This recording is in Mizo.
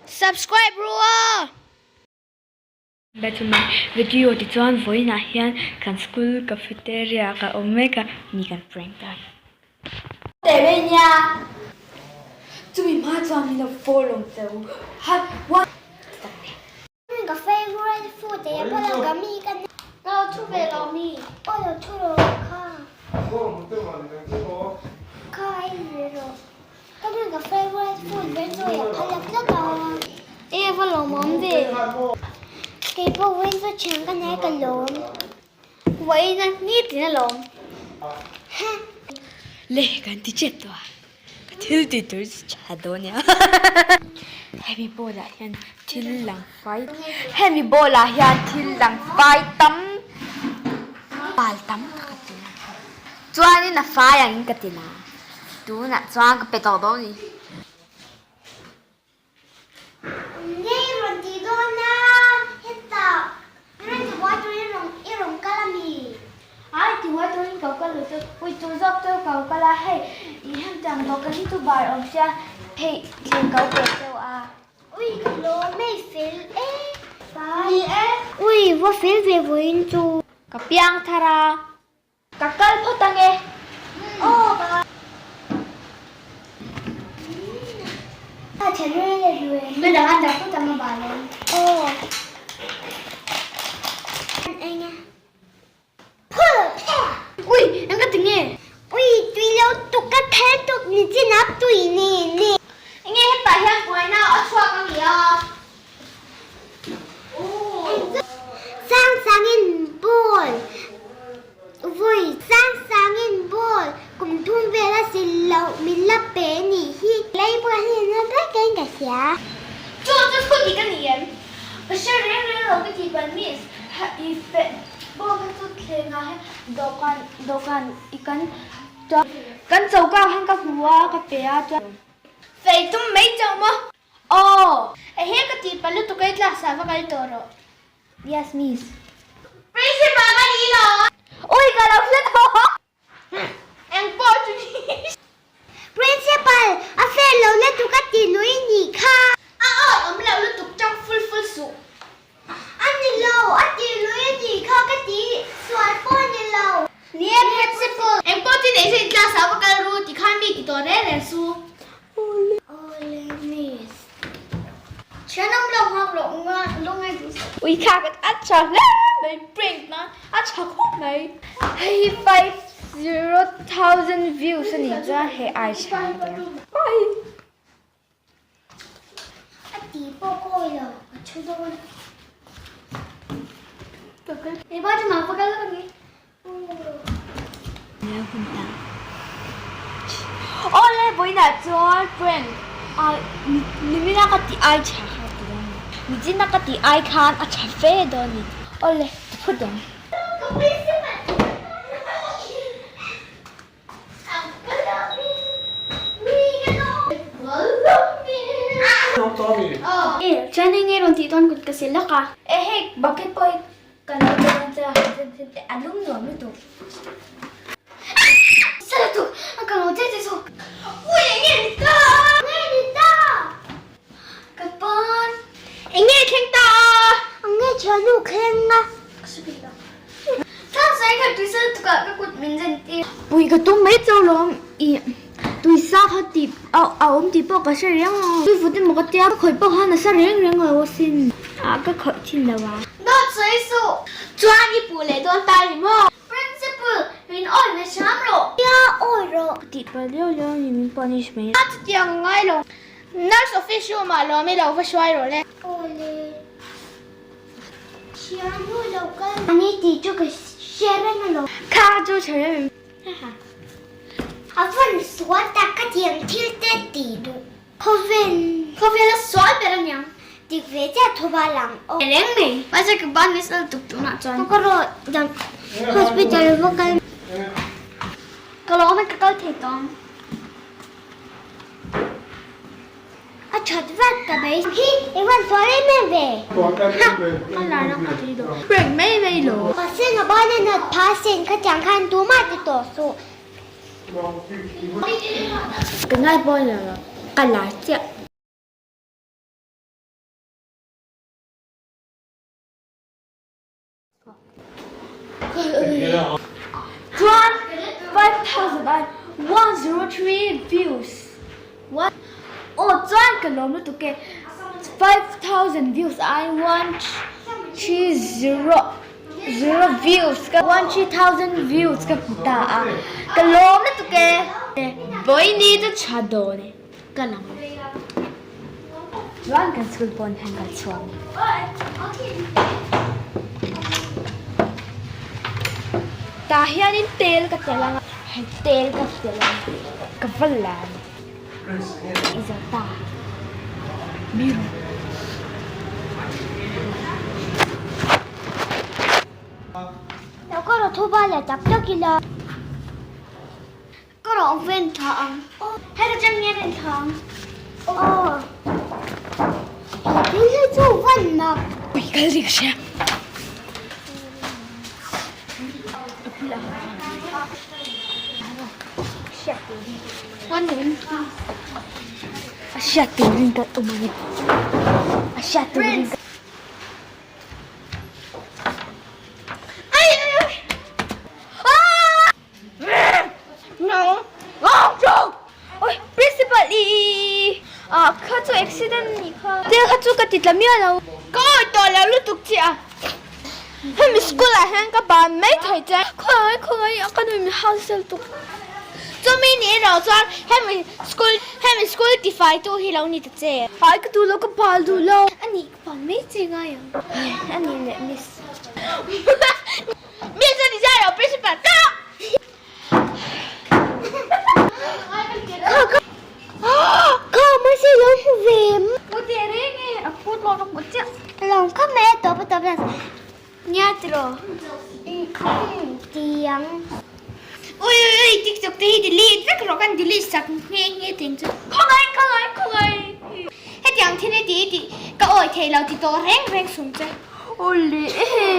Subscribe ru aw! Back to my video tichuan vawiinah hian kan school cafeteria ah ka awm mek a mi kan prank ta. Teh rei nia chumi hma chuan min lo follow che u ha one tak nen. Ka favorite food e pawh lo ka mi ka Ka lo thu ve lo mi. Aw lo thu rawh kha. Kha ei ve rawh. Ka nu ka favorite food ber chu ei a phal lak lak a. E va lawmawm ve. Kei pawh vawiin chu thian ka nei ka lawm. Vawiin a ni tin a lawm. Ha. Le kan ti chep tawh a. Ka thil ti tur chu tha dawn nia. Hemi bowl ah hian thil lang fai hemi bowl ah hian thil lang fai tam pal tam tak a tel a. Chuanin a fai angin ka ti la. Tunah chuan ka pe tawh dawn a ni. Ngei rawn ti dawn a, hetah rawn ti buai turin rawn i rawn kal a mi? Ai ti buai turin ka kal lo chu, ui tur zawk chu ka kal a, hei i hem tang dawh ka hi chu bar awm sia, hei thleng ka pe deuh a. Ui ka lawm e, fel e. Ni e. Ui va fel ve vawiin chu. Ka piang thar a. Ka kal phawt ang e. Aw ka A then rei leh rui. Ka dang a dak phawt ang a bal em. Aw. An eng e. Phul phe. Ui, eng ka ti nge? Ui, tui lo tuk ka thel tuk ni chin a tui ni ni. Enge hetah hian buaina a chhuak a ni a. Sang sangin ball vawi sang sangin ball kum thum vel a sil loh min la pe nih hi. Lei pawh hi na vekin ka hria. Chu chu thu dik a ni em? Ka hre reng reng lo ka tih ban miss i fe ball kha chu thleng ah hian dawhkan dawhkan i kan chuan kan choka ah khan ka hmu a ka pe a chuan fei tum mai chauh maw? Aw! Ehe ka tih palh lutuk e class ah va kal tawh rawh. Yes miss. Principal ka ni lo. Ui ka lo hre tawh. Eng pawh chu ni. Principal a fel lo lutuk a ti lui nih kha. A awi awm lo lutuk tang ful ful suh. A ni lo, a ti lui a nih kha ka ti sual pawh a ni lo. Ni e principal. Eng pawh chu nei se class ah va kal ru ti khan mi ti tawh reng reng su. Awle miss. Thian awm lo nghak loh nga lo ngai duh suh. Ui kha ka a tha hle mai prank nan a tha khawp mai. Hei hi 50,000 views a nih chuan hei ai tha a nia. Bye. A ti pawh kawi lo, ka thu dawn. Ka kal. Ei ba chu mah va kal ka ni. Awle vawiinah chuan prank a nimina ka tih ai tha kha ti dawn a ni. Nichina ka tih ai khan a tha fe dawn a ni. Awle ti phut ang. E, chuan eng nge rawn tih dawn kut ka sil lawk a. E hei bucket pawh hi kan lo pe dawn che a, han zen zen teh a lum nuam lutuk. Sa lutuk, a ka lo che che chu. Ui eng nge ni ta? Nge ni ta? Ka pan. Eng nge thleng ta a? Eng nge thiannu thleng a? Ka hre bik lo. Thlang kha tui sa lutuk ah ka kut min zen tir. Pui ka tum mai chauh lawm i tui sa kha tih a awm tih pawh ka hre reng a, tui vut emaw ka tia ka khawih pawh khan a sa reng reng lo asin ah ka khawih thin lo a. Dawt sawi suh! Chuan i puh leh dawn ta ni maw? Principal, min awi ve hram rawh! Nia awi rawh! Ka tih palh lio lio a ni min punish mai. A chutiang a ngai lo. Nurse office room ah lawm i lo va hruai rawh le. Awle. Thiannu lo kal ani tih chu ka hre reng alawm. Kha chu tha reng em. A vawn sual tak ka thiam thil te tih duh. Khawvel. Khawvel a sual ber aniang. Dik ve chiah tho ba lang aw. Reng mai. Mahse ka ban miss lutuk tunah chuan. Ka rawh dam hospital va kal. Ka lawm e ka kal thei tawh ang. A that vat ka bei hi i van sual em em ve. Ha! Ka lar a ka tui dawn. Prank mai mai lo. Mahse nga bana nat pha sen kha tiang khan tumah ti tawh suh. Ka ngai pawh lo ka lar chiah. Chuan 5103 views. One aw chuan ka lawm lutuk e 5000 views ai 1300 views ka 13000 views ka hmu ta a ka lawm lutuk e. Vawiini chu tha dawn e ka lang chuan kan school pawn hian kal chhuak ni. Tah hianin tel ka telh ang a, hei tel ka telh ang ka va la a ni. I zo ta mi rawh. Lo ka rawh thu ba leh tak tak ila. Ka rawh ven tha ang. Hei ka chang nge ven tha ang. Aw. He thil hi chu van nak. Ui kal ri ka hria. A hriat turin ka awm a ni. A hriat turin ka. Principal i ah kha chu accident ni kha tel kha chu ka ti tla miah lo. Ka awih tawh lo lutuk che a hemi school ah hian ka ban mai thei che khawngaih khawngaih a ka nu min hau sel tuk. Chumi ni erawh chuan hemi school hemi school tifai tu hi lo ni ta che. Ai ka duh lo ka bal duh lo. Ani ka ban mai che ngai ang. Ani leh miss. Miss a ni zar lo principal ka. Kha mahse lo hmu ve em? Pu teh reng e, a phut lo ka hmu chiah. Lawng kha mai a tawp a tawp la. Nia tiraw? Tiang. Ui ui ui tiktok te hi delete vek rawh kan delete sak nghe nghe teng chu. Khawngaih khawngaih khawngaih. Hetiang thil hi ti i tih ka awi thei lo ti tawh reng reng sum che. Awle ehe.